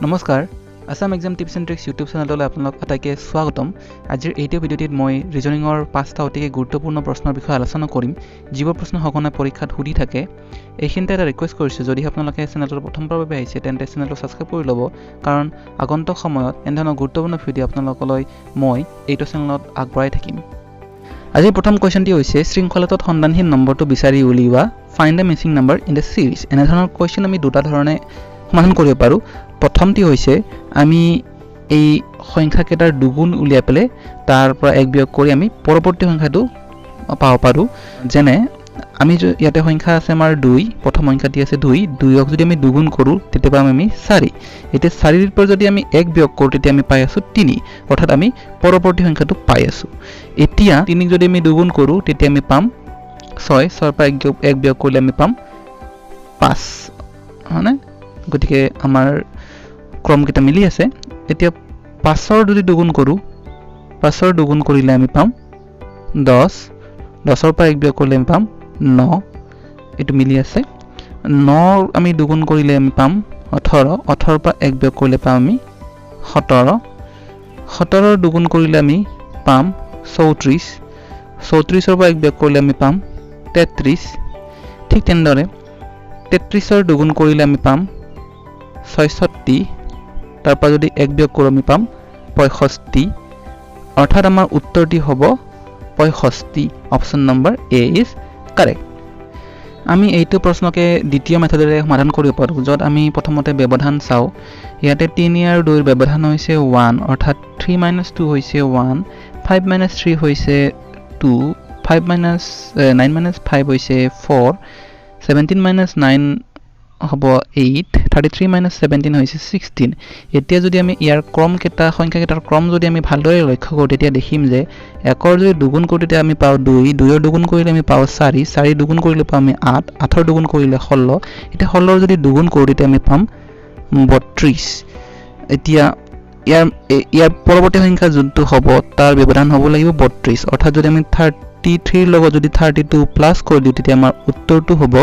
নমস্কাৰ, Assam exam tips and tricks YouTube চেনেললৈ আপোনালোক আটাইকে স্বাগতম। আজিৰ এইটো ভিডিঅ'টিত মই ৰিজনিঙৰ পাঁচটা অতিকে গুৰুত্বপূৰ্ণ প্ৰশ্নৰ বিষয়ে আলোচনা কৰিম, যিবোৰ প্ৰশ্ন সঘনাই পৰীক্ষাত সুধি থাকে। এইখিনিতে এটা ৰিকুৱেষ্ট কৰিছোঁ, যদি আপোনালোকে চেনেলটোত প্ৰথমবাৰৰ বাবে আহিছে তেন্তে চেনেলটো ছাবস্ক্ৰাইব কৰি ল'ব, কাৰণ আগন্তুক সময়ত এনেধৰণৰ গুৰুত্বপূৰ্ণ ভিডিঅ' আপোনালোকলৈ মই এইটো চেনেলত আগবঢ়াই থাকিম। আজিৰ প্ৰথম কুৱেশ্যনটি হৈছে শৃংখলাটোত সন্ধানহীন নম্বৰটো বিচাৰি উলিওৱা, find the missing number in the series. এনেধৰণৰ কুৱেশ্যন আমি দুটা ধৰণে সমাধান কৰিব পাৰোঁ। প্ৰথমটি হৈছে আমি এই সংখ্যাকেইটাৰ দুগুণ উলিয়াই পেলাই তাৰ পৰা এক বিয়োগ কৰি আমি পৰৱৰ্তী সংখ্যাটো পাব পাৰোঁ। যেনে আমি ইয়াতে সংখ্যা আছে আমাৰ দুই, প্ৰথম সংখ্যাটি আছে দুই, দুইক যদি আমি দুগুণ কৰোঁ তেতিয়া পাম আমি চাৰি। এতিয়া চাৰিৰ পৰা যদি আমি এক বিয়োগ কৰোঁ তেতিয়া আমি পাই আছোঁ তিনি, অৰ্থাৎ আমি পৰৱৰ্তী সংখ্যাটো পাই আছোঁ। এতিয়া তিনিক যদি আমি দুগুণ কৰোঁ তেতিয়া আমি পাম ছয়, ছয়ৰ পৰা এক বিয়োগ কৰিলে আমি পাম পাঁচ, হয়নে? গতিকে আমাৰ ক্ৰমকেইটা মিলি আছে। এতিয়া পাঁচৰ যদি দুগুণ কৰোঁ, পাঁচৰ দুগুণ কৰিলে আমি পাম দহ, দহৰ পৰা এক বিয়োগ কৰিলে আমি পাম ন, এইটো মিলি আছে। ন আমি দুগুণ কৰিলে আমি পাম ওঠৰ, ওঠৰৰ পৰা এক বিয়োগ কৰিলে পাম আমি সোতৰ, সোতৰৰ দুগুণ কৰিলে আমি পাম চৌত্ৰিছ, চৌত্ৰিছৰ পৰা এক বিয়োগ কৰিলে আমি পাম তেত্ৰিছ। ঠিক তেনেদৰে তেত্ৰিছৰ দুগুণ কৰিলে আমি পাম ছয়ষষ্ঠি, তাৰ পৰা যদি এক বিয়োগ কৰোঁ আমি পাম পঁয়ষষ্ঠি, অৰ্থাৎ আমাৰ উত্তৰটি হ'ব পঁয়ষষ্ঠি। Option number A is correct. আমি এইটো প্ৰশ্নকে দ্বিতীয় মেথডেৰে সমাধান কৰিব পাৰোঁ, য'ত আমি প্ৰথমতে ব্যৱধান চাওঁ। ইয়াতে তিনি আৰু দুইৰ ব্যৱধান হৈছে ওৱান, অৰ্থাৎ থ্ৰী মাইনাছ টু হৈছে ওৱান, ফাইভ মাইনাছ থ্ৰী হৈছে two, five minus nine minus five হৈছে ফ'ৰ, ছেভেণ্টিন মাইনাছ নাইন হ'ব এইট, 33 মাইনাছ 17 হৈছে 16। এতিয়া যদি আমি ইয়াৰ ক্ৰমকেইটা, সংখ্যাকেইটাৰ ক্ৰম যদি আমি ভালদৰে লক্ষ্য কৰোঁ তেতিয়া দেখিম যে একৰ যদি দুগুণ কৰোঁ তেতিয়া আমি পাওঁ দুই, দুইৰ দুগুণ কৰিলে আমি পাওঁ চাৰি, চাৰি দুগুণ কৰিলে পাওঁ আমি আঠ, আঠৰ দুগুণ কৰিলে ষোল্ল। এতিয়া ষোল্লৰ যদি দুগুণ কৰোঁ তেতিয়া আমি পাম 32। এতিয়া ইয়াৰ পৰৱৰ্তী সংখ্যা যোনটো হ'ব তাৰ ব্যৱধান হ'ব লাগিব 32, অৰ্থাৎ যদি আমি 33ৰ লগত যদি 32 প্লাছ কৰি দিওঁ তেতিয়া আমাৰ উত্তৰটো হ'ব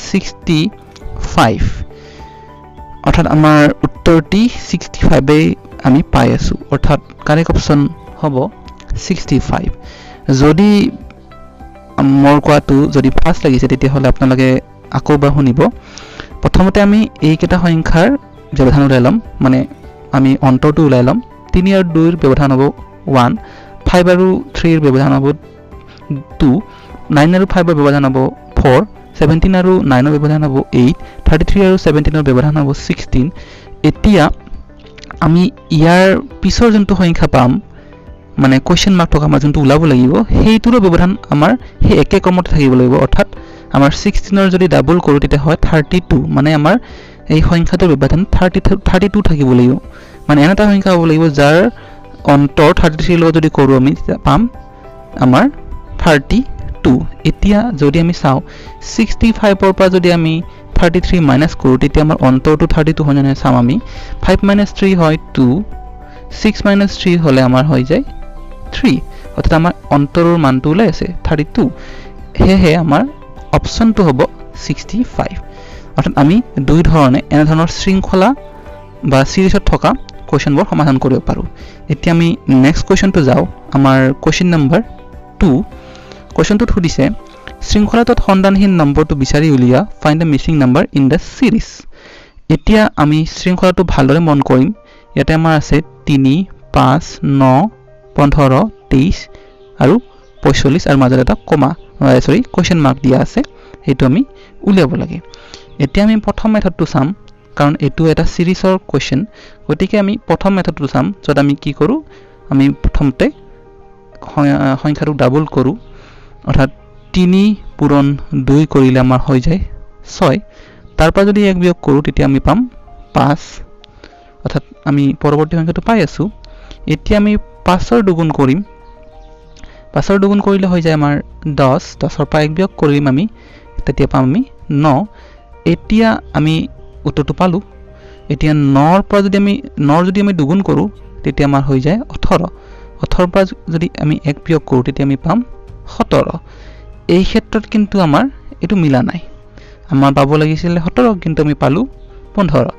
65, অৰ্থাৎ আমাৰ উত্তৰটি 65 আমি পাই আছোঁ, অৰ্থাৎ কাৰেক্ট অপশ্যন হ'ব 65। যদি মোৰ কোৱাটো যদি ফাষ্ট লাগিছে তেতিয়াহ'লে আপোনালোকে আকৌ এবাৰ শুনিব। প্ৰথমতে আমি এইকেইটা সংখ্যাৰ ব্যৱধান ওলাই ল'ম, মানে আমি অন্তৰটো ওলাই ল'ম। তিনি আৰু দুইৰ ব্যৱধান হ'ব ওৱান, ফাইভ আৰু থ্ৰীৰ ব্যৱধান হ'ব টু, নাইন আৰু ফাইভৰ ব্যৱধান হ'ব ফ'ৰ, 17 আৰু নাইনৰ ব্যৱধান হ'ব এইট, 33 আৰু 17ৰ ব্যৱধান হ'ব 16। এতিয়া আমি ইয়াৰ পিছৰ যোনটো সংখ্যা পাম, মানে কুৱেশ্যন মাৰ্ক থকা আমাৰ যোনটো ওলাব লাগিব, সেইটোৰো ব্যৱধান আমাৰ সেই একে ক্ৰমতে থাকিব লাগিব। অৰ্থাৎ আমাৰ 16ৰ যদি ডাবল কৰোঁ তেতিয়া হয় 32, মানে আমাৰ এই সংখ্যাটোৰ ব্যৱধান 32 থাকিব লাগিব। মানে এনে এটা সংখ্যা হ'ব লাগিব যাৰ অন্তৰ 33ৰ লগত যদি কৰোঁ আমি তেতিয়া পাম আমাৰ 32। এতিয়া যদি আমি চাওঁ 65ৰ পৰা যদি আমি 33 মাইনাছ কৰোঁ তেতিয়া আমাৰ অন্তৰটো 32 হয় নে চাম আমি। ফাইভ মাইনাছ থ্ৰী হয় টু, ছিক্স মাইনাছ থ্ৰী হ'লে আমাৰ হৈ যায় থ্ৰী, অৰ্থাৎ আমাৰ অন্তৰৰ মানটো ওলাই আছে 32। সেয়েহে আমাৰ অপশ্যনটো হ'ব 65। অৰ্থাৎ আমি দুই ধৰণে এনেধৰণৰ শৃংখলা বা চিৰিজত থকা কুৱেশ্যনবোৰ সমাধান কৰিব পাৰোঁ। এতিয়া আমি নেক্সট কুৱেশ্যনটো যাওঁ, আমাৰ কুৱেশ্যন নম্বৰ 2। কুৱেশ্যনটোত সুধিছে শৃংখলাটোত সন্ধানহীন নম্বৰটো বিচাৰি উলিওৱা, find the missing number in the series. এতিয়া আমি শৃংখলাটো ভালদৰে মন কৰিম। ইয়াতে আমাৰ আছে 3, 5, 9, 15, 23 আৰু 45, আৰু মাজত এটা কমা, চৰি কুৱেশ্যন মাৰ্ক দিয়া আছে, সেইটো আমি উলিয়াব লাগে। এতিয়া আমি প্ৰথম মেথডটো চাম, কাৰণ এইটো এটা চিৰিজৰ কুৱেশ্যন, গতিকে আমি প্ৰথম মেথডটো চাম, য'ত আমি কি কৰোঁ, আমি প্ৰথমতে সংখ্যাটো ডাবল কৰোঁ, অৰ্থাৎ 3 পূৰণ 2 কৰিলে আমাৰ হৈ যায় 6, তাৰ পৰা যদি এক বিয়োগ কৰোঁ তেতিয়া আমি পাম 5, অৰ্থাৎ আমি পৰৱৰ্তী সংখ্যাটো পাই আছোঁ। এতিয়া আমি পাঁচৰ দুগুণ কৰিম, পাঁচৰ দুগুণ কৰিলে হৈ যায় আমাৰ 10, দহৰ পৰা এক বিয়োগ কৰিম আমি তেতিয়া পাম আমি 9। এতিয়া আমি উত্তৰটো পালোঁ। এতিয়া নৰ পৰা যদি আমি নৰ যদি আমি দুগুণ কৰোঁ তেতিয়া আমাৰ হৈ যায় 18, ওঠৰৰ পৰা যদি আমি এক বিয়োগ কৰোঁ তেতিয়া আমি পাম 17। এই ক্ষেত্ৰত কিন্তু আমাৰ এইটো মিলা নাই, আমাৰ পাব লাগিছিলে 17, কিন্তু আমি পালোঁ 15।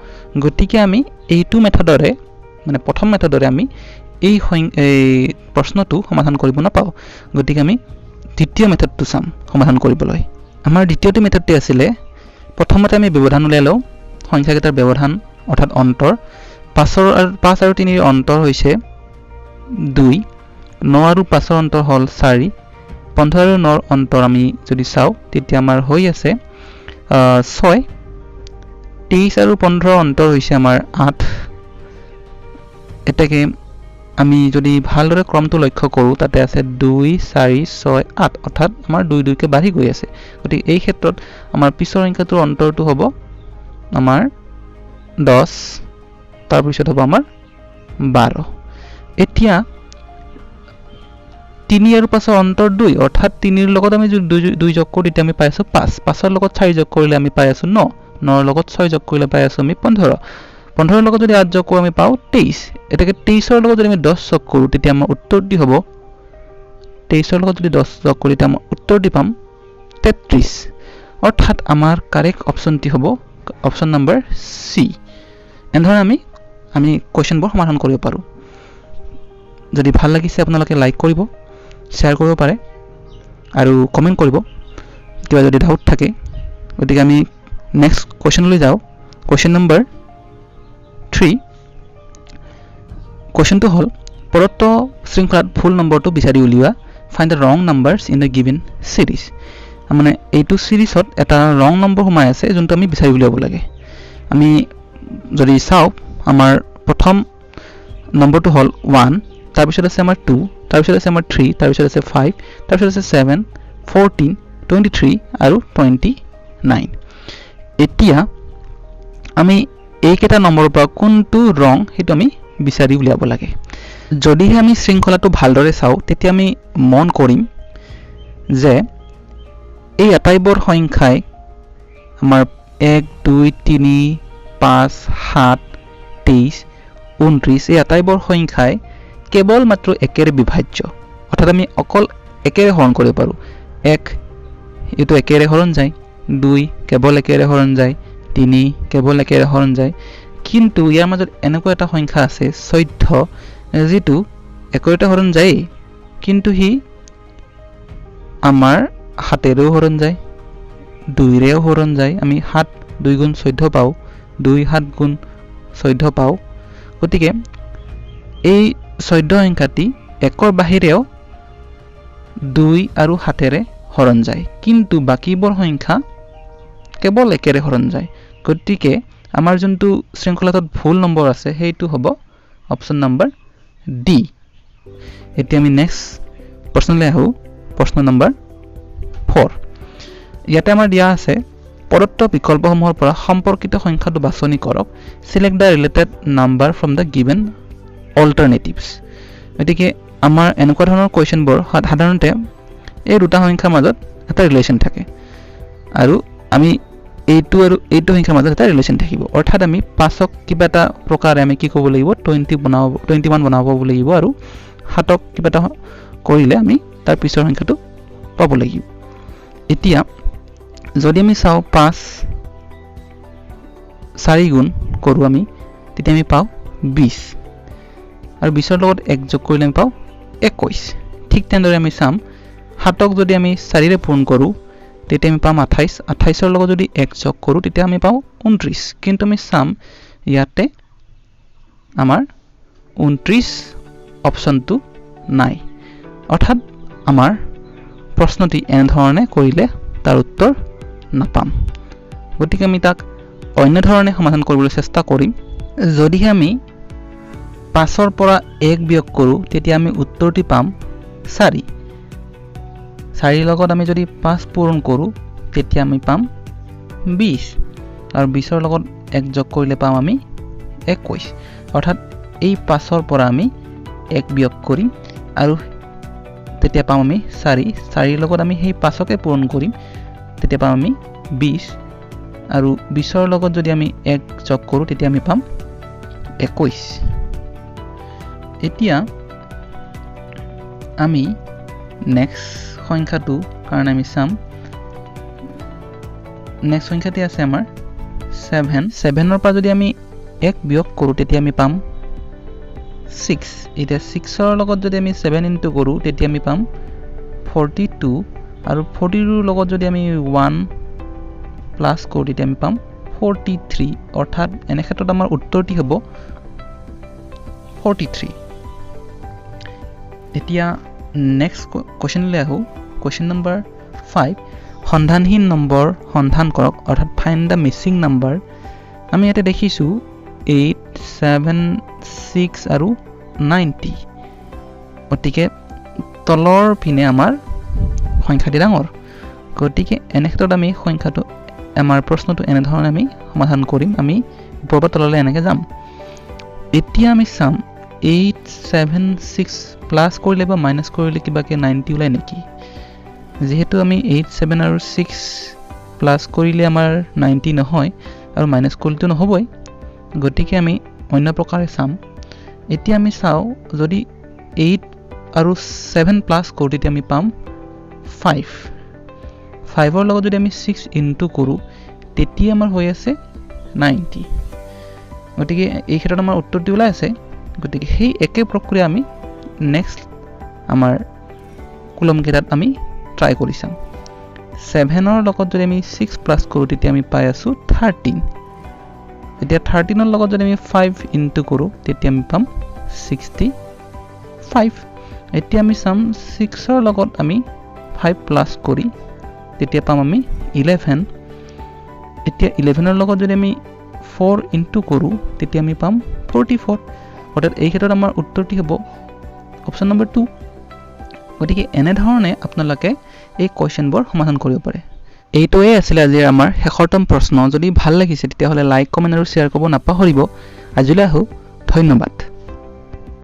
গতিকে আমি এইটো মেথডৰে, মানে প্ৰথম মেথডৰে আমি এই প্ৰশ্নটো সমাধান কৰিব নাপাওঁ। গতিকে আমি দ্বিতীয় মেথডটো চাম সমাধান কৰিবলৈ। আমাৰ দ্বিতীয়টো মেথডটি আছিলে, প্ৰথমতে আমি ব্যৱধান উলিয়াই লওঁ, সংখ্যাকেইটাৰ ব্যৱধান অৰ্থাৎ অন্তৰ। 5 আৰু 3ৰ অন্তৰ হৈছে 2, 9 আৰু 5ৰ অন্তৰ হ'ল 4, 15 আৰু 9ৰ অন্তৰ আমি যদি চাওঁ তেতিয়া আমাৰ হৈ আছে 6, 23 আৰু 15ৰ অন্তৰ হৈছে আমাৰ 8। এতেকে আমি যদি ভালদৰে ক্ৰমটো লক্ষ্য কৰোঁ, তাতে আছে 2, 4, 6, 8, অৰ্থাৎ আমাৰ 2 2কৈ বাঢ়ি গৈ আছে। গতিকে এই ক্ষেত্ৰত আমাৰ পিছৰ সংখ্যাটোৰ অন্তৰটো হ'ব আমাৰ 10, তাৰপিছত হ'ব আমাৰ 12। এতিয়া 3 আৰু 5ৰ অন্তৰ 2, অৰ্থাৎ 3ৰ লগত আমি যদি 2 যোগ কৰোঁ তেতিয়া আমি পাই আছোঁ 5, 5ৰ লগত 4 যোগ কৰিলে আমি পাই আছোঁ 9, 9ৰ লগত 6 যোগ কৰিলে পাই আছোঁ আমি 15, 15ৰ লগত যদি 8 যোগ কৰোঁ আমি পাওঁ 23। এতেকে 23ৰ লগত যদি আমি 10 যোগ কৰোঁ তেতিয়া আমাৰ উত্তৰটি হ'ব, 23ৰ লগত যদি 10 যোগ কৰোঁ তেতিয়া আমাৰ উত্তৰটি পাম 33। অৰ্থাৎ আমাৰ কাৰেক্ট অপশ্যনটি হ'ব অপশ্যন নম্বৰ চি। এনেধৰণে আমি কুৱেশ্যনবোৰ সমাধান কৰিব পাৰোঁ। যদি ভাল লাগিছে আপোনালোকে লাইক কৰিব, শ্বেয়াৰ কৰিব পাৰে আৰু কমেণ্ট কৰিব কিবা যদি ডাউট থাকে। গতিকে আমি নেক্সট কুৱেশ্যনলৈ যাওঁ। কুৱেশ্যন নম্বৰ 3, কুৱেশ্যনটো হ'ল প্ৰদত্ত শৃংখলাত ভুল নম্বৰটো বিচাৰি উলিওৱা। Find the wrong numbers in the given series. মানে এইটো চিৰিজত এটা ৰং নম্বৰ সোমাই আছে যোনটো আমি বিচাৰি উলিয়াব লাগে। আমি যদি চাওঁ আমাৰ প্ৰথম নম্বৰটো হ'ল 1, তাৰপিছত আছে আমাৰ 2, তাৰপিছত আছে আমাৰ 3, তাৰপিছত আছে 5, তাৰপিছত আছে 7, 14, 23 আৰু 29। এতিয়া আমি এইকেইটা নম্বৰৰ পৰা কোনটো ৰং সেইটো আমি বিচাৰি উলিয়াব লাগে। যদিহে আমি শৃংখলাটো ভালদৰে চাওঁ তেতিয়া আমি মন কৰিম যে এই আটাইবোৰ সংখ্যাই আমাৰ 1, 2, 3, 5, 7, 23, 29 এই আটাইবোৰ সংখ্যাই কেৱল মাত্ৰ একেৰে বিভাজ্য, অৰ্থাৎ আমি অকল একেৰে হৰণ কৰিব পাৰোঁ। 1 এইটো একেৰে হৰণ যায়, 2 কেৱল একেৰে হৰণ যায়, 3 কেৱল একেৰে হৰণ যায়। কিন্তু ইয়াৰ মাজত এনেকুৱা এটা সংখ্যা আছে 14, যিটো একৰতে হৰণ যায়েই, কিন্তু সি আমাৰ 7ৰেও হৰণ যায়, 2ৰেও হৰণ যায়। আমি 7 2 গুণ 14 পাওঁ, 2 7 গুণ 14 পাওঁ। গতিকে এই 14 সংখ্যাটি একৰ বাহিৰেও 2 আৰু 7ৰে হৰণ যায়, কিন্তু বাকীবোৰ সংখ্যা কেৱল একেৰে হৰণ যায়। গতিকে আমাৰ যোনটো শৃংখলাটোত ভুল নম্বৰ আছে সেইটো হ'ব অপশ্যন নম্বৰ ডি। এতিয়া আমি নেক্সট প্ৰশ্নলৈ আহোঁ, প্ৰশ্ন নম্বৰ 4। ইয়াতে আমাৰ দিয়া আছে প্ৰদত্ত বিকল্পসমূহৰ পৰা সম্পৰ্কিত সংখ্যাটো বাছনি কৰক। Select the related number from the given alternatives. গতিকে আমাৰ এনেকুৱা ধৰণৰ কুৱেশ্যনবোৰ সাধাৰণতে এই দুটা সংখ্যাৰ মাজত এটা ৰিলেশ্যন থাকে আৰু আমি এইটো আৰু এইটো সংখ্যাৰ মাজত এটা ৰিলেশ্যন থাকিব। অৰ্থাৎ আমি 5ক কিবা এটা প্ৰকাৰে আমি কি ক'ব লাগিব, 21 বনাব লাগিব আৰু 7ক কিবা এটা কৰিলে আমি তাৰ পিছৰ সংখ্যাটো পাব লাগিব। এতিয়া যদি আমি চাওঁ 5 4 গুণ কৰোঁ আমি, তেতিয়া আমি পাওঁ 20 আৰু 20ৰ লগত 1 যোগ কৰিলে আমি পাওঁ 21। ঠিক তেনেদৰে আমি চাম 7ক যদি আমি 4ৰে পূৰণ কৰোঁ তেতিয়া আমি পাম 28, 28ৰ লগত যদি 1 যোগ কৰোঁ তেতিয়া আমি পাওঁ 29। কিন্তু আমি চাম ইয়াতে আমাৰ 29 অপশ্যনটো নাই, অৰ্থাৎ আমাৰ প্ৰশ্নটি এনেধৰণে কৰিলে তাৰ উত্তৰ নাপাম। গতিকে আমি তাক অন্য ধৰণে সমাধান কৰিবলৈ চেষ্টা কৰিম। যদিহে আমি 5ৰ পৰা 1 বিয়োগ কৰোঁ তেতিয়া আমি উত্তৰটি পাম 4। 4ৰ লগত আমি যদি 5 পূৰণ কৰোঁ তেতিয়া আমি পাম 20 আৰু 20ৰ লগত 1 যোগ কৰিলে পাম আমি 21। অৰ্থাৎ এই 5ৰ পৰা আমি 1 বিয়োগ কৰিম আৰু তেতিয়া পাম আমি 4। 4ৰ লগত আমি সেই 5কে পূৰণ কৰিম তেতিয়া পাম আমি 20 আৰু 20ৰ লগত যদি আমি 1 যোগ কৰোঁ তেতিয়া আমি পাম 21। এতিয়া আমি নেক্সট সংখ্যাটো কাৰণে আমি চাম, নেক্সট সংখ্যাটি আছে আমাৰ 7। 7ৰ পৰা যদি আমি 1 বিয়োগ কৰোঁ তেতিয়া আমি পাম 6। এতিয়া 6ৰ লগত যদি আমি 7 ইনটু কৰোঁ তেতিয়া আমি পাম 42, আৰু 42ৰ লগত যদি আমি 1 প্লাছ কৰোঁ তেতিয়া আমি পাম 43। অৰ্থাৎ এনে ক্ষেত্ৰত আমাৰ উত্তৰটি হ'ব 43। এতিয়া নেক্সট কুৱেশ্যনলৈ আহোঁ। কুৱেশ্যন নম্বৰ 5, সন্ধানহীন নম্বৰ সন্ধান কৰক, অৰ্থাৎ ফাইণ্ড the Mising number. আমি ইয়াতে দেখিছোঁ 8, 7, 6 আৰু 90। গতিকে তলৰ পিনে আমাৰ সংখ্যাটি ডাঙৰ, গতিকে এনে ক্ষেত্ৰত আমি সংখ্যাটো আমাৰ প্ৰশ্নটো এনেধৰণে আমি সমাধান কৰিম। আমি ওপৰৰ পৰা তললৈ এনেকৈ যাম। এতিয়া আমি চাম 8, 7, 6 প্লাছ কৰিলে বা মাইনাছ কৰিলে কিবাকৈ 90 ওলায় নেকি। যিহেতু আমি 8, 7 আৰু 6 প্লাছ কৰিলে আমাৰ 90 নহয় আৰু মাইনাছ কৰিলেতো নহ'বই, গতিকে আমি অন্য প্ৰকাৰে চাম। এতিয়া আমি চাওঁ যদি 8 আৰু 7 প্লাছ কৰোঁ তেতিয়া আমি পাম 5। 5ৰ লগত যদি আমি 6 ইনটু কৰোঁ তেতিয়া আমাৰ হৈ আছে 90। গতিকে এই ক্ষেত্ৰত আমাৰ উত্তৰটি ওলাই আছে। গতিকে সেই একে প্ৰক্ৰিয়া আমি নেক্সট আমাৰ কুলমকেইটাত আমি ট্ৰাই কৰি চাম। 7ৰ লগত যদি আমি 6 প্লাছ কৰোঁ তেতিয়া আমি পাই আছোঁ 13। এতিয়া 13ৰ লগত যদি আমি 5 ইনটু কৰোঁ তেতিয়া আমি পাম 65। এতিয়া আমি চাম 6ৰ লগত আমি 5 প্লাছ কৰি তেতিয়া পাম আমি 11। এতিয়া 11ৰ লগত যদি আমি 4 ইনটু কৰোঁ তেতিয়া আমি পাম 44। অৰ্থাৎ এই ক্ষেত্ৰত আমাৰ উত্তৰটি হ'ব অপশ্যন নম্বৰ 2। গতিকে এনেধৰণে আপোনালোকে এই কুৱেশ্যনবোৰ সমাধান কৰিব পাৰে। এইটোৱে আছিলে আজিৰ আমাৰ শেষৰতম প্ৰশ্ন। যদি ভাল লাগিছে তেতিয়াহ'লে লাইক, কমেণ্ট আৰু শ্বেয়াৰ কৰিব নাপাহৰিব। আজিলৈ আহোঁ, ধন্যবাদ।